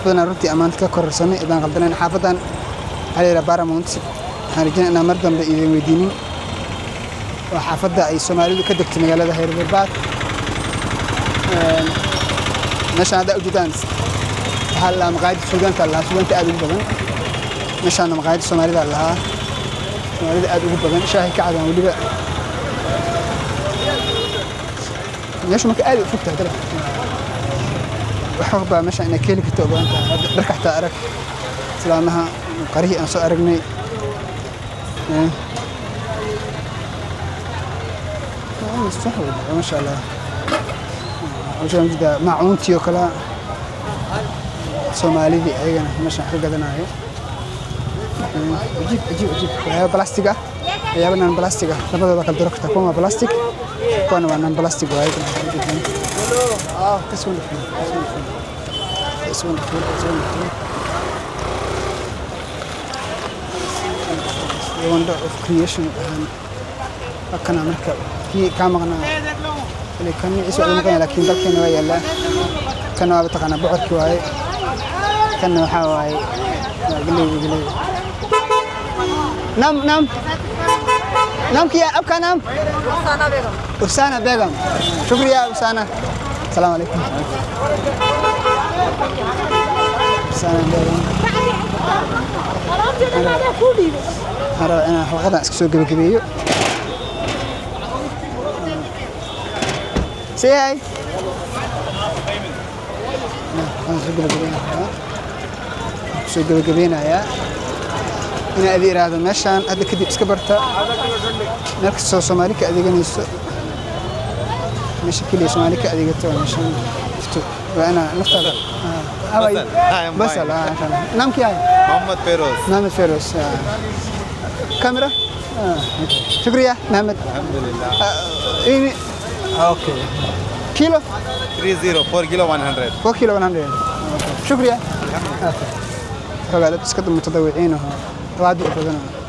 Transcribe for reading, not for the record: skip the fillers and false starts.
Wax badan aan runtii ammaanta ka kororsanay idaan qaldanayn. Xaafadan waxaa la yidhaha Paramount. Waxaan rajeynaya inaan mar dambe idin weydiinin. Waa xaafadda ay Soomaalidu ka degtay magaalada Hyderabad. Meeshaan hadda ujeedaan waxaa la lahaa maqaayadda Suugaanta la lahaa, Suugaanta aad ugu badan. Meeshaana maqaayadda Soomaalida la lahaa, Soomaalida aad ugu badan, shaahi ka cabaan weliba. Meeshu marka aad u fog tahay dabcan. Wax walbaa meesha inay ka heli karto u badan tahay. Hadda dharka xataa arag, islaamaha qarihii aan soo aragnay. Wax walba, masha Allah. Waxaan jeedaa maacuuntii oo kale, Soomaalidii ayagana meeshan wax ka gadanaayo. Cajiib, cajiib, cajiib. Waxyaaba plastic ah, waxyaaba non plastic ah, labadooda kala dooran kartaa. Kuwan waa plastic, kuwana waa non plastic waaye. That's wonderful. That's wonderful. That's wonderful. That's wonderful. The wonder of creation. Kana marka kii kaa maqnaa kale, kan magaciisa waa maqan, laakiin dalkeena waa yaallaa. Kana waa taqaanaa bocorkii waaye. Kanna waxaa waaye waa galleyda, galleyda. नाम, नाम, नाम क्या है आपका? नाम? Usana Begum. Usana Begum, शुक्रिया Usana. السلام عليكم Usana Begum. Waxaan rabaa inaan xalqadan iska soo gebagabeeyo. Say hi. Waxaan soo gebagabeynayaa, soo gebagabeynayaa inaa adi iraahdo meeshaan hadda kadib iska barta. Meel kastoo Soomaali ka adeeganayso, meesha keliya Soomaali ka adeegato waa meeshaan. Waa inaa naftaada. How are you? Hi, I'm Basal, fine. ah, नाम क्या है? Mohammed Feroz. Mohammed Feroz. Camera. Okay. शुक्रिया Mohammed. Alhamdulillah. Okay, kilo? 30, 4 kilo 100. 4 kilo 100. Shukriya. Xogaa dad iska mutadawiciin ahoo tawaadic badan oo